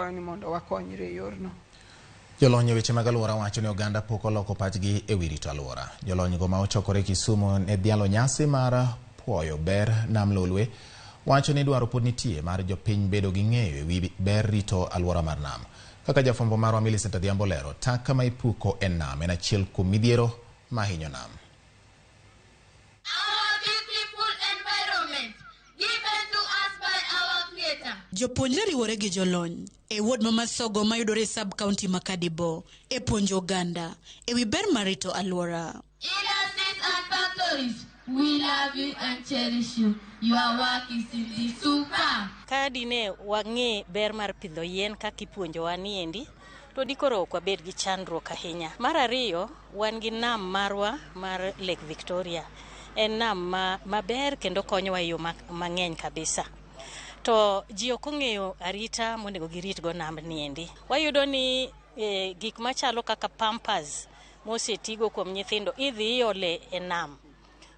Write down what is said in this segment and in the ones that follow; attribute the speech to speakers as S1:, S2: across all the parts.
S1: Wakwayo ni mondo wakonyre e yorno.
S2: Jolony e weche mag alwora wacho ni oganda pok oloko pachgi e wi rito alwora. Jolonygo ma ochokore Kisumu ne dhialo nyasi mar puoyo ber nam Lolwe wacho ni dwaro pod nitie mar jopiny bedo gi ng'eyo e wi ber rito alwora mar nam. Kaka jafwambo marwa Millicent Adhiambo lero, taka ma ipuko e nam en achiel kuom midhiero ma hinyo nam.
S3: Our beautiful environment given to us by our Creator.
S4: Jopuonjre riwore gi jolony e ward ma Masogo mayudore e sub county ma Kadibo e puonjo oganda e wi ber mar rito alwora.
S3: Industries and factories, we love you and cherish you. Your work is indeed super.
S5: Ka dine wang'e ber mar pidho yien kaka ipuonjowa niendi, to dikoro ok wabed gi chandruok ahinya. Mar ariyo, wan gi nam marwa mar Lake Victoria. En nam ma, maber kendo konyowa e yo mang'eny kabisa. To ji ok ong'eyo arita monego giritgo nam niendi. Wayudo ni e, gik machalo kaka pampers mosetigo kuom nyithindo idhi iole e nam.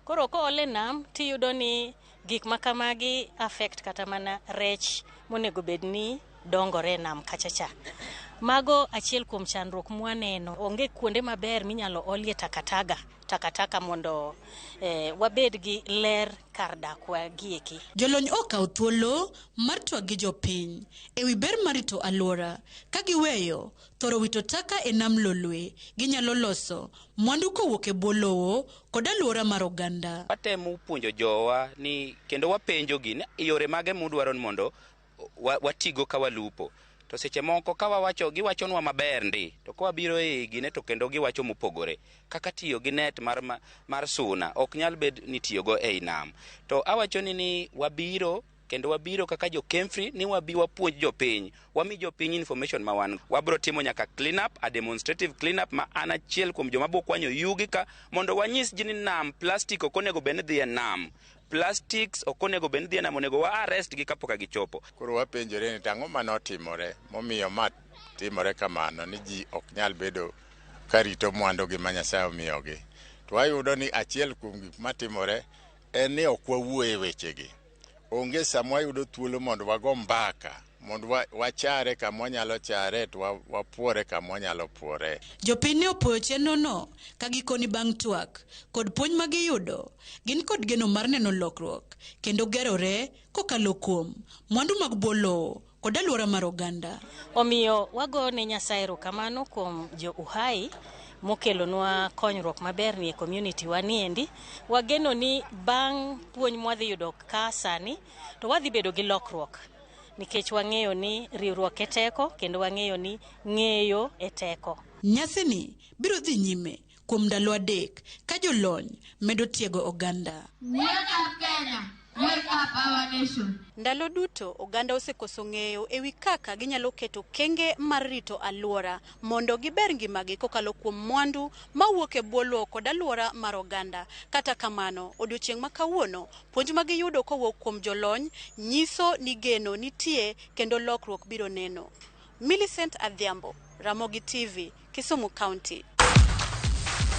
S5: Koro kool e nam tiyudo ni gik ma kamagi affect kata mana rech monego bed ni dongore e nam kacha cha. Mago achiel kuom chandruok mwaneno. Onge kuonde maber minyalo olie takataka, takataka mondo eh, wabed gi ler kar dakwa gieki.
S4: Jolony okawo thuolo mar twak gi jopiny e wi ber mar rito alwora ka giweyo thoro wito taka e nam Lolwe, ginyalo loso mwandu kowuok e bwo lowo kod alwora mar oganda.
S6: Watemo puonjo jowa ni kendo wapenjogi ni yore mage mudwaro ni mondo watigo ka walupo. To seche moko ka wawacho giwachonwa maber ndi to ka wabiro e gine to kendo giwacho mopogore kaka tiyo gi net mar, mar suna ok nyal bed ni tiyogo ei nam. To awacho ni ni wabiro kendo wabiro kaka jo Kemfri ni wabi wapuonj jopiny, wami jopiny information ma wan. Wabro timo nyaka clean up, a demonstrative clean up ma an achiel kuom joma bo kwanyo yugi ka mondo wanyis ji ni nam plastic ok onego bed ni dhi e nam. Plastics ok onego bed ni dhi e nam, onego wa arrest gi kapok gichopo.
S7: Koro wapenjore ni tang'o manotimore momiyo ma timore kamano ni ji ok nyal bedo ka rito mwandugi ma Nyasaye omiyogi. To wayudo ni achiel kuom gik matimore en ni ok wawuo e wechegi. Onge sama wayudo thuolo mondo wago mbaka mondo wachare kama wanyalo chare to wapuore kama wanyalo puore.
S4: Jopiny ne opuoyo chenrono ka gikoni bang' twak kod puonj ma giyudo, gin kod geno mar neno lokruok kendo gerore kokalo kuom mwandu mag bwo lowo kod alwora mar oganda.
S5: Omiyo wago ne Nyasaye erokamano kuom jo Uhai mokelonwa konyruok maber ni e community wa niendi. Wageno ni bang' puonj mwadhi yudo ka sani to wadhi bedo gi lokruok nikech wang'eyo ni riwruok e teko kendo wang'eyo ni ng'eyo e teko.
S4: Nyasini biro dhi nyime kuom ndalo 3 ka jolony medo tiego oganda.
S3: Wake up Kenya, wake up our nation.
S4: Ndalo duto oganda osekoso ng'eyo e wi kaka ginyalo keto kenge mar rito alwora mondo giber ngimagi kokalo kuom mwandu mawuok e bwo lowo kod alwora mar oganda. Kata kamano, odiochieng' ma kawuono, puonj ma giyudo kowuok kuom jolony nyiso ni geno nitie kendo lokruok biro neno. Millicent Adhiambo, Ramogi TV, Kisumu County.